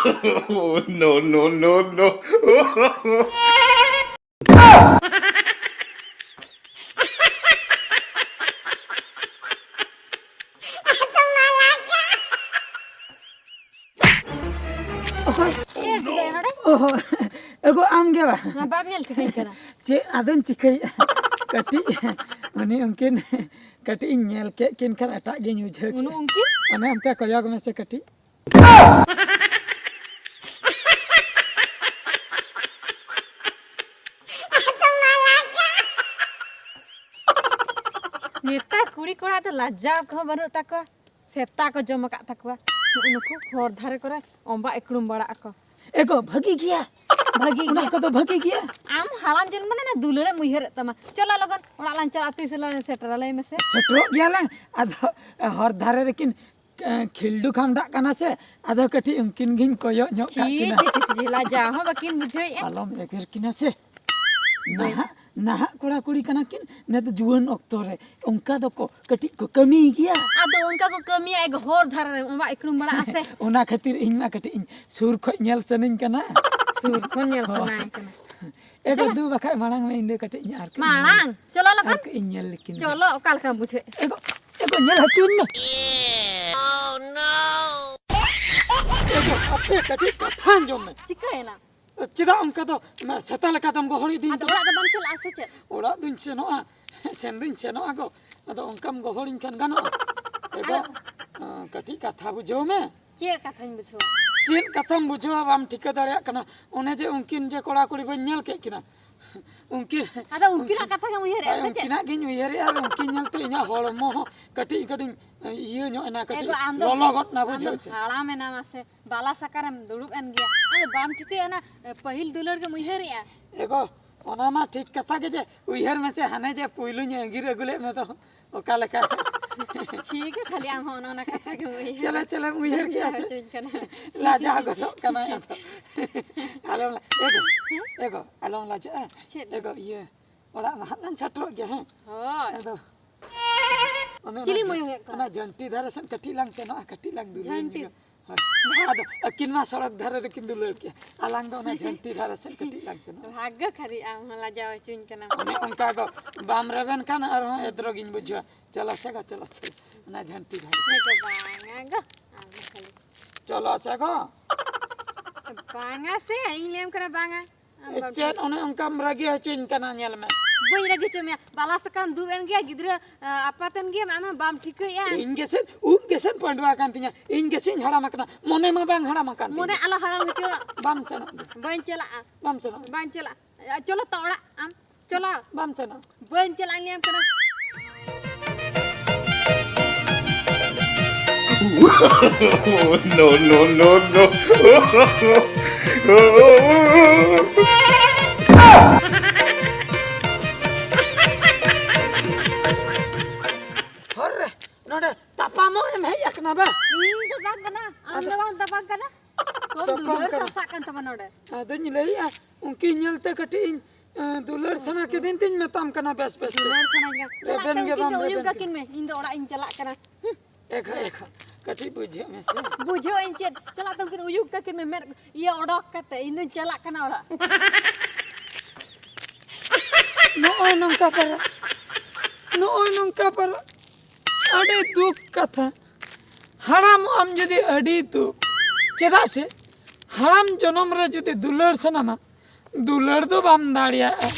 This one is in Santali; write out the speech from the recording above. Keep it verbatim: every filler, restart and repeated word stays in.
Oh, no, no, no, no. ᱚᱠᱚᱭ? ᱪᱮᱫ ᱮ ᱪᱤᱠᱟᱹᱭᱟ ᱱᱚᱰᱮ? ᱚᱦᱚ, ᱮᱜᱳ, ᱟᱢ ᱜᱮ ᱵᱟ? ᱱᱚᱣᱟ ᱵᱟᱢ ᱧᱮᱞ ᱴᱷᱤᱠᱟᱹᱧ ᱠᱟᱱᱟ᱾ ᱪᱮᱫ ᱟᱫᱚᱧ ᱪᱤᱠᱟᱹᱭᱮᱫᱼᱟ? ᱠᱟᱹᱴᱤᱡ, ᱢᱟᱱᱮ ᱩᱱᱠᱤᱱ ᱠᱟᱹᱴᱤᱡ ᱤᱧ ᱧᱮᱞ ᱠᱮᱫ ᱠᱤᱱ ᱠᱷᱟᱱ ᱮᱴᱟᱜ ᱜᱤᱧ ᱵᱩᱡᱷᱟᱹᱣ ᱩᱱᱩ ᱠᱮᱫᱼᱟ᱾ ᱩᱱᱠᱤᱱ? ᱚᱱᱮ ᱚᱱᱛᱮ ᱠᱚᱭᱚᱜ ᱢᱮᱥᱮ ᱠᱟᱹᱴᱤᱡ᱾ ᱱᱮᱛᱟᱨ ᱠᱩᱲᱤ ᱠᱚᱲᱟ ᱫᱚ ᱞᱟᱡᱟᱣ ᱠᱚᱦᱚᱸ ᱵᱟᱹᱱᱩᱜ ᱛᱟᱠᱚᱣᱟ, ᱥᱮᱛᱟ ᱠᱚ ᱡᱚᱢ ᱟᱠᱟᱫ ᱛᱟᱠᱚᱣᱟ᱾ ᱱᱩᱜᱼᱩ ᱱᱩᱠᱩ ᱦᱚᱨ ᱫᱷᱟᱨᱮ ᱠᱚᱨᱮ ᱚᱸᱵᱟ ᱮᱠᱲᱩᱢ ᱵᱟᱲᱟᱜ ᱟᱠᱚ᱾ ᱮᱜᱳ, ᱵᱷᱟᱹᱜᱤ ᱜᱮᱭᱟ᱾ ᱵᱷᱟᱹᱜᱤ ᱚᱱᱟ ᱜᱮᱭᱟ᱾ ᱠᱚᱫᱚ ᱵᱷᱟᱹᱜᱤ ᱜᱮᱭᱟ᱾ ᱟᱢ ᱦᱟᱲᱟᱢ ᱡᱚᱱᱢᱚ ᱨᱮ ᱫᱩᱞᱟᱹᱲ ᱮᱢ ᱩᱭᱦᱟᱹᱨᱮᱫ ᱛᱟᱢᱟ᱾ ᱪᱚᱞᱚ ᱞᱚᱜᱚᱱ ᱚᱲᱟᱜ ᱞᱟᱝ ᱪᱟᱞᱟᱜᱼᱟ, ᱛᱤᱥ ᱞᱮ ᱥᱮᱴᱮᱨᱟ ᱞᱟᱹᱭ ᱢᱮᱥᱮ᱾ ᱥᱮᱴᱮᱨᱚᱜ ᱜᱮᱭᱟᱞᱟᱝ, ᱟᱫᱚ ᱦᱚᱨ ᱫᱷᱟᱨᱮ ᱨᱮᱠᱤᱱ ᱮ, ᱠᱷᱤᱞᱰᱩ ᱠᱷᱟᱢᱰᱟᱜ ᱠᱟᱱᱟ ᱥᱮ, ᱟᱫᱚ ᱠᱟᱹᱴᱤᱡ ᱩᱱᱠᱤᱱ ᱜᱤᱧ ᱠᱚᱭᱚᱜ ᱧᱚᱜ ᱠᱟᱜ ᱪᱤ, ᱠᱤᱱᱟ᱾ ᱪᱤ, ᱪᱤ, ᱪᱤ, ᱞᱟᱡᱟᱣ ᱦᱚᱸ ᱵᱟᱹᱠᱤᱱ ᱵᱩᱡᱷᱟᱹᱣᱮᱫᱼᱟ᱾ ᱟᱞᱚᱢ ᱮᱜᱮᱨ ᱠᱤᱱᱟ ᱥᱮ᱾ ᱵᱟᱹᱧ ᱱᱟᱦᱟᱜ, ᱱᱟᱦᱟᱜ ᱠᱚᱲᱟ ᱠᱩᱲᱤ ᱠᱟᱱᱟ ᱠᱤᱱ, ᱱᱮ ᱫᱚ ᱡᱩᱣᱟᱹᱱ ᱚᱠᱛᱚ ᱨᱮ ᱚᱱᱠᱟ ᱫᱚᱠᱚ ᱠᱟᱹᱴᱤᱡ ᱠᱚ ᱠᱟᱹᱢᱤᱭ ᱜᱮᱭᱟ᱾ ᱟᱫᱚ ᱚᱱᱠᱟ ᱠᱚ ᱠᱟᱹᱢᱤᱭᱟ, ᱮᱜ ᱦᱚᱨ ᱫᱷᱟᱨᱮ ᱨᱮ ᱚᱱᱟ ᱮᱠᱲᱩᱢ ᱵᱟᱲᱟᱜᱼᱟ ᱥᱮ᱾ ᱚᱱᱟ ᱠᱷᱟᱹᱛᱤᱨ ᱤᱧ ᱢᱟ ᱠᱟᱹᱴᱤᱡ ᱤᱧ ᱥᱩᱨ ᱠᱷᱚᱡ ᱧᱮᱞ ᱥᱟᱱᱟᱧ ᱠᱟᱱᱟ᱾ ᱥᱩᱨ ᱠᱷᱚᱱ ᱧᱮᱞ ᱦᱳᱭ᱾ ᱥᱟᱱᱟᱭ ᱠᱟᱱᱟ᱾ ᱮ ᱪᱚᱞᱚ᱾ ᱫᱩᱫᱩ, ᱵᱟᱠᱷᱟᱡ ᱢᱟᱲᱟᱝ ᱢᱮ, ᱤᱧ ᱫᱚ ᱠᱟᱹᱴᱤᱡ ᱤᱧ ᱟᱨ ᱠᱟᱹᱡ ᱢᱟᱲᱟᱝ? ᱤᱧ ᱧᱮᱞ, ᱪᱚᱞᱚ ᱞᱚᱜᱚᱱ᱾ ᱟᱨ ᱠᱟᱹᱡ ᱤᱧ ᱧᱮᱞ ᱞᱮᱠᱤᱱ ᱜᱮ᱾ ᱪᱚᱞᱚ, ᱚᱠᱟ ᱞᱮᱠᱟᱢ ᱵᱩᱡᱷᱟᱹᱣᱮᱫ? ᱮ ᱜᱚ, ᱮ ᱜᱚ, ᱧᱮᱞ ᱦᱚᱪᱚᱧ ᱢᱮ᱾ ᱮ ᱜᱚ, ᱟᱯᱮ ᱠᱟᱹᱴᱤᱡ ᱠᱟᱛᱷᱟ ᱟᱸᱡᱚᱢ ᱢᱮ᱾ ᱪᱤᱠᱟᱹᱭᱮᱱᱟ? ᱪᱮᱫᱟᱜ ᱚᱱᱠᱟ ᱫᱚ, ᱚᱱᱟ ᱥᱮᱛᱟ ᱞᱮᱠᱟ ᱫᱚᱢ ᱜᱚᱦᱚᱲ ᱤᱫᱤᱧ ᱟᱫᱚ ᱠᱟᱱᱟ? ᱚᱲᱟᱜ ᱫᱚ ᱵᱟᱢ ᱪᱟᱞᱟᱜᱼᱟ ᱥᱮ ᱪᱮᱫ? ᱚᱲᱟᱜ ᱫᱩᱧ ᱥᱮᱱᱚᱜᱼᱟ, ᱥᱮᱱ ᱫᱩᱧ ᱥᱮᱱᱚᱜᱼᱟ ᱜᱚ, ᱟᱫᱚ ᱚᱱᱠᱟᱢ ᱜᱚᱦᱚᱲᱤᱧ ᱠᱷᱟᱱ ᱜᱟᱱᱚᱜᱼᱟ? ᱮ ᱜᱚ, ᱟᱫᱚ ᱟᱸ, ᱠᱟᱹᱴᱤᱡ ᱠᱟᱛᱷᱟ ᱵᱩᱡᱷᱟᱹᱣ ᱢᱮ᱾ ᱪᱮᱫ ᱠᱟᱛᱷᱟᱧ ᱵᱩᱡᱷᱟᱹᱣᱟ? ᱪᱮᱫ ᱠᱟᱛᱷᱟᱢ ᱵᱩᱡᱷᱟᱹᱣᱟ, ᱵᱟᱢ ᱴᱷᱤᱠᱟᱹ ᱫᱟᱲᱮᱭᱟᱜ ᱠᱟᱱᱟ? ᱚᱱᱮ ᱡᱮ ᱩᱱᱠᱤᱱ ᱡᱮ ᱠᱚᱲᱟ ᱠᱩᱲᱤ ᱵᱟᱹᱧ ᱧᱮᱞ ᱠᱮᱫ ᱠᱤᱱᱟ, ᱩᱱᱠᱤᱱ, ᱟᱫᱚ ᱩᱱᱠᱤᱱᱟᱜ ᱩᱱᱠᱤᱱ, ᱠᱟᱛᱷᱟ ᱜᱮᱢ ᱩᱭᱦᱟᱹᱨᱮᱫᱼᱟ ᱦᱳᱭ, ᱥᱮ ᱪᱮᱫ? ᱩᱱᱠᱤᱱᱟᱜ ᱜᱤᱧ ᱩᱭᱦᱟᱹᱨᱮᱫᱼᱟ, ᱟᱨ ᱩᱱᱠᱤᱱ ᱧᱮᱞᱛᱮ ᱤᱧᱟᱹᱜ ᱦᱚᱲᱢᱚ ᱦᱚᱸ ᱠᱟᱹᱴᱤᱡ, ᱠᱟᱹᱴᱤᱡ ᱤᱭᱟᱹ ᱧᱚᱜ ᱮᱱᱟ, ᱠᱟᱹᱴᱤᱡ ᱮᱜᱳ, ᱟᱢ ᱫᱚ, ᱞᱚᱞᱚ ᱜᱚᱫ ᱮᱱᱟ, ᱟᱢ ᱵᱩᱡᱷᱟᱹᱣ ᱫᱚᱢ ᱪᱮ? ᱦᱟᱲᱟᱢ ᱮᱱᱟ ᱢᱟᱥᱮ, ᱵᱟᱞᱟ ᱥᱟᱠᱟ ᱨᱮᱢ ᱫᱩᱲᱩᱵ ᱮᱱ ᱜᱮᱭᱟ᱾ ᱟᱫᱚ ᱵᱟᱢ ᱴᱷᱤᱠᱟᱹᱭᱟ, ᱚᱱᱟ ᱯᱟᱹᱦᱤᱞ ᱫᱩᱞᱟᱹᱲ ᱜᱮᱢ ᱩᱭᱦᱟᱹᱨᱮᱫᱼᱟ? ᱮᱜᱳ, ᱚᱱᱟ ᱢᱟ ᱴᱷᱤᱠ ᱠᱟᱛᱷᱟ ᱜᱮ ᱡᱮ ᱩᱭᱦᱟᱹᱨ ᱢᱮᱥᱮ, ᱦᱟᱱᱮ ᱡᱮ ᱯᱩᱭᱞᱩᱧ ᱟᱸᱜᱤᱨ ᱟᱹᱜᱩ ᱞᱮᱫ ᱢᱮ ᱫᱚ, ᱚᱠᱟ ᱞᱮᱠᱟ? ᱴᱷᱤᱠ ᱜᱮ, ᱠᱷᱟᱹᱞᱤ ᱟᱢ ᱦᱚᱸ ᱚᱱᱟ, ᱚᱱᱟ ᱠᱟᱛᱷᱟ ᱜᱮᱢ ᱩᱭᱦᱟᱹᱨᱟ᱾ ᱪᱚᱞᱚ, ᱪᱚᱞᱚ, ᱩᱭᱦᱟᱹᱨ ᱠᱮᱜᱼᱟ ᱥᱮ? ᱦᱚᱪᱚᱧ ᱠᱟᱱᱟ᱾ ᱞᱟᱡᱟᱣ ᱜᱚᱫᱚᱜ ᱠᱟᱱᱟᱭ ᱟᱫᱚ᱾ ᱟᱞᱚᱢ ᱞᱟ-, ᱮᱜᱳ, ᱮᱜᱳ, ᱟᱞᱚᱢ ᱞᱟᱡᱟᱜᱼᱟ᱾ ᱪᱮᱫ? ᱮᱜᱳ, ᱤᱭᱟᱹ, ᱚᱲᱟᱜ ᱢᱟ ᱦᱟᱸᱜ ᱞᱟᱝ ᱥᱮᱴᱮᱨᱚᱜ ᱜᱮᱭᱟ, ᱦᱮᱸ? ᱦᱳᱭ᱾ ᱟᱫᱚ ᱚᱱᱮ ᱚᱱᱟ ᱪᱤᱞᱤ ᱡᱷᱟᱹᱱ-, ᱢᱚᱭᱚᱝ ᱦᱮᱡ ᱠᱟᱱᱟ? ᱚᱱᱟ ᱡᱷᱟᱹᱱᱴᱤ ᱫᱷᱟᱨᱮ ᱥᱮᱫ ᱠᱟᱹᱴᱤᱡ ᱞᱟᱝ ᱥᱮᱱᱚᱜᱼᱟ, ᱠᱟᱹᱴᱤᱡ ᱞᱟᱝ ᱫᱩᱞᱟᱹᱲ ᱡᱷᱟᱹᱱᱴᱤ? ᱧᱚᱜᱟ᱾ ᱦᱳᱭ᱾ ᱟᱫᱚ ᱟᱹᱠᱤᱱ ᱢᱟ ᱥᱚᱲᱚᱠ ᱫᱷᱟᱨᱮ ᱨᱮᱠᱤᱱ ᱫᱩᱞᱟᱹᱲ ᱠᱮᱫ, ᱟᱞᱟᱝ ᱫᱚ ᱚᱱᱟ ᱡᱷᱟᱹᱱᱴᱤ ᱫᱷᱟᱨᱮ ᱥᱮᱫ ᱠᱟᱹᱴᱤᱡ ᱞᱟᱝ ᱥᱮᱱᱚᱜᱼᱟ᱾ ᱵᱷᱟᱜᱽᱜᱚ ᱠᱷᱟᱹᱨᱤ ᱟᱢ ᱦᱚᱸ ᱞᱟᱡᱟᱣ ᱦᱚᱪᱚᱧ ᱠᱟᱱᱟᱢ᱾ ᱚᱱᱮ ᱚᱱᱠᱟ ᱫᱚ ᱵᱟᱢ ᱨᱮᱵᱮᱱ ᱠᱷᱟᱱ ᱟᱨᱦᱚᱸ ᱮᱫᱽᱨᱚ ᱜᱤᱧ ᱵᱩᱡᱷᱟᱹᱣᱟ᱾ ᱪᱚᱞᱚ ᱥᱮ ᱜᱚ, ᱪᱚᱞᱚ ᱥᱮ ᱚᱱᱟ ᱡᱷᱟᱹᱱᱴᱤ ᱫᱷᱟᱨᱮ᱾ ᱦᱮᱸ ᱜᱚ, ᱵᱟᱝᱟ ᱜᱚ, ᱟᱢ ᱫᱚ ᱠᱷᱟᱹᱞᱤ᱾ ᱪᱚᱞᱚ ᱥᱮ ᱜᱚ᱾ ᱵᱟᱝᱟ ᱥᱮ, ᱤᱧ ᱞᱟᱹᱭᱟᱢ ᱠᱟᱱᱟ ᱵᱟᱝᱟ᱾ ᱟᱢ ᱵᱟᱢ ᱪᱮᱫ ᱚᱱᱮ ᱚᱱᱠᱟᱢ ᱨᱟᱹᱜᱤ ᱦᱚᱪᱚᱧ ᱠᱟᱱᱟ, ᱧᱮᱞ ᱢᱮ᱾ ᱵᱟᱹᱧ ᱨᱟᱹᱜᱤ ᱦᱚᱪᱚ ᱢᱮᱭᱟ, ᱵᱟᱞᱟ ᱥᱟᱠᱟᱢ ᱫᱩᱵ ᱮᱱ ᱜᱮᱭᱟ, ᱜᱤᱫᱽᱨᱟᱹ ᱟ, ᱟᱯᱟᱛ ᱮᱱ ᱜᱮᱭᱟ, ᱟᱢ ᱦᱚᱸ ᱵᱟᱢ ᱴᱷᱤᱠᱟᱹᱭᱮᱫᱼᱟ᱾ ᱤᱧ ᱜᱮᱥᱮ ᱩᱵ ᱜᱮᱥᱮ ᱯᱟᱺᱰᱩᱣᱟ ᱠᱟᱱ ᱛᱤᱧᱟ, ᱤᱧ ᱜᱮᱥᱮᱧ ᱦᱟᱲᱟᱢ ᱟᱠᱟᱱᱟ, ᱢᱚᱱᱮ ᱢᱟ ᱵᱟᱝ ᱦᱟᱲᱟᱢ ᱟᱠᱟᱱ ᱢᱚᱱᱮ ᱛᱤᱧᱟ᱾ ᱟᱞᱚ ᱦᱟᱲᱟᱢ ᱦᱚᱪᱚ᱾ ᱵᱟᱢ ᱥᱮᱱᱚᱜ ᱜᱮ᱾ ᱵᱟᱹᱧ ᱪᱟᱞᱟᱜᱼᱟ᱾ ᱵᱟᱢ ᱥᱮᱱᱚᱜ᱾ ᱵᱟᱹᱧ ᱪᱟᱞᱟᱜᱼᱟ᱾ ᱟ, ᱪᱚᱞᱚ ᱛᱚ ᱚᱲᱟᱜ ᱟᱢ᱾ ᱪᱚᱞᱚ᱾ ᱵᱟᱢ ᱥᱮᱱᱚᱜ᱾ ᱵᱟᱹᱧ ᱪᱟᱞᱟᱜ ᱞᱟᱹᱭᱟᱢ ᱠᱟᱱᱟ᱾ No, no, no, no. ᱦᱚᱨ ᱨᱮ ᱱᱚᱰᱮ ᱛᱟᱯᱟᱢᱚᱜ ᱮᱢ ᱦᱮᱡ ᱟᱠᱟᱱᱟ ᱵᱟ? ᱤᱧ ᱫᱚ ᱵᱟᱝ ᱠᱟᱱᱟ, ᱟᱢ ᱫᱚ ᱵᱟᱝ ᱛᱟᱯᱟᱢ ᱠᱟᱱᱟ᱾ ᱛᱚ ᱛᱟᱯᱟᱢ ᱫᱩᱞᱟᱹᱲ ᱠᱟᱱᱟ᱾ ᱥᱟᱥᱟᱜ ᱠᱟᱱ ᱛᱟᱢᱟ ᱱᱚᱰᱮ᱾ ᱟᱫᱚᱧ ᱞᱟᱹᱭᱮᱜᱼᱟ, ᱩᱱᱠᱤᱱ ᱧᱮᱞᱛᱮ ᱠᱟᱹᱴᱤᱡ ᱤᱧ ᱮ, ᱫᱩᱞᱟᱹᱲ ᱥᱟᱱᱟ ᱠᱤᱫᱤᱧ ᱛᱤᱧ ᱢᱮᱛᱟᱢ ᱠᱟᱱᱟ, ᱵᱮᱥ ᱵᱮᱥ ᱛᱮ᱾ ᱫᱩᱞᱟᱹᱲ ᱥᱟᱱᱟ ᱠᱟᱱᱟ᱾ ᱪᱟᱞᱟᱜ ᱨᱮᱵᱮᱱ ᱛᱟᱢ ᱜᱮ ᱠᱤᱱ ᱵᱟᱢ ᱫᱚ ᱩᱭᱩᱜ ᱨᱮᱵᱮᱱ ᱠᱟᱹᱠᱤᱱ ᱠᱟᱱᱟ᱾ ᱢᱮ, ᱤᱧ ᱫᱚ ᱚᱲᱟᱜ ᱤᱧ ᱪᱟᱞᱟᱜ ᱠᱟᱱᱟ᱾ ᱮᱠᱷᱟ ᱮᱠᱷᱟ, ᱠᱟᱹᱴᱤᱡ ᱵᱩᱡᱷᱟᱹᱜ ᱢᱮᱥᱮ᱾ ᱵᱩᱡᱷᱟᱹᱣ ᱟᱹᱧ ᱪᱮᱫ? ᱪᱟᱞᱟᱜ ᱛᱟᱢ ᱠᱤᱱ ᱩᱭᱩᱜ ᱠᱟᱹᱠᱤᱱ ᱢᱮ, ᱢᱮᱫ ᱤᱭᱟᱹ ᱚᱰᱚᱠ ᱠᱟᱛᱮ ᱤᱧ ᱫᱚᱧ ᱪᱟᱞᱟᱜ ᱠᱟᱱᱟ ᱚᱲᱟᱜ᱾ ᱱᱚᱜᱼᱚᱭ ᱱᱚᱝᱠᱟ ᱯᱟᱨᱟ, ᱱᱚᱜᱼᱚᱭ ᱱᱚᱝᱠᱟ ᱯᱟᱨᱟ᱾ ᱟᱹᱰᱤ ᱫᱩᱠ ᱠᱟᱛᱷᱟ᱾ ᱦᱟᱲᱟᱢᱚᱜ ᱟᱢ ᱡᱩᱫᱤ ᱟᱹᱰᱤ ᱫᱩᱠ᱾ ᱪᱮᱫᱟᱜ ᱥᱮ ᱦᱟᱲᱟᱢ ᱡᱚᱱᱚᱢ ᱨᱮ ᱡᱩᱫᱤ ᱫᱩᱞᱟᱹᱲ ᱥᱟᱱᱟᱢᱟ, ᱫᱩᱞᱟᱹᱲ ᱫᱚ ᱵᱟᱢ ᱫᱟᱲᱮᱭᱟᱜᱼᱟ᱾